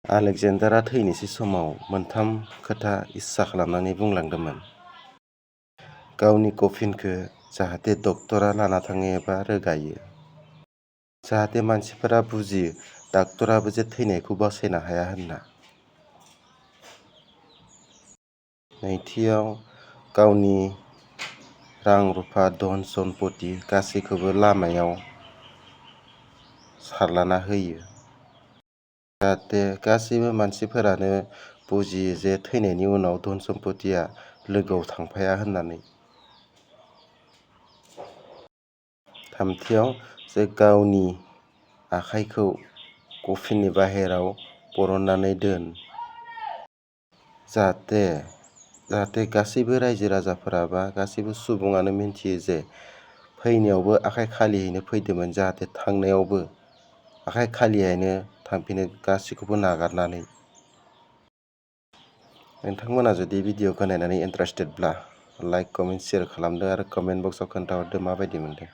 आलेकजेन्डारआ थैनोसै समाव मोनथाम खोथा इस्सा खालामनानै बुंलांदोंमोन। गावनि कफिनखौ जाहाथे डक्टरा लाना थाङो एबा रोगायो। जाहाथे मानसिफोरा बुजियो डाक्टराबो जे थैनायखौ बासायनो हाया होनना। नैथियाव गावनि रां-रुफा, धन-सम्पति गासैखौबो लामायाव सारलाना होयो। जाहाथे गासैबो मानसिफोरानो बुजियो जे थैनायनि उनाव धन-सम्पतिया लोगोआव थांफाया होननानै। थामथियाव जे गावनि आखाइखौ कफिननि बाहेराव बरननानै दोन। जाहाथे गासैबो रायजो राजाफोरा बा गासैबो सुबुङानो मिन्थियो जे फैनायावबो आखाइ खालियैनो फैदोंमोन, जाहाथे थांनायावबो आखाइ खालियैनो थांफिनो गासैखौबो नागारनानै। नोंथांमोना जुदि भिडिअखौ नायनानै इन्टारेस्टेडब्ला लाइक, कमेन्ट, शेयार खालामदो आरो कमेन्ट बक्सआव खोन्थाहरदो माबायदि मोनदों।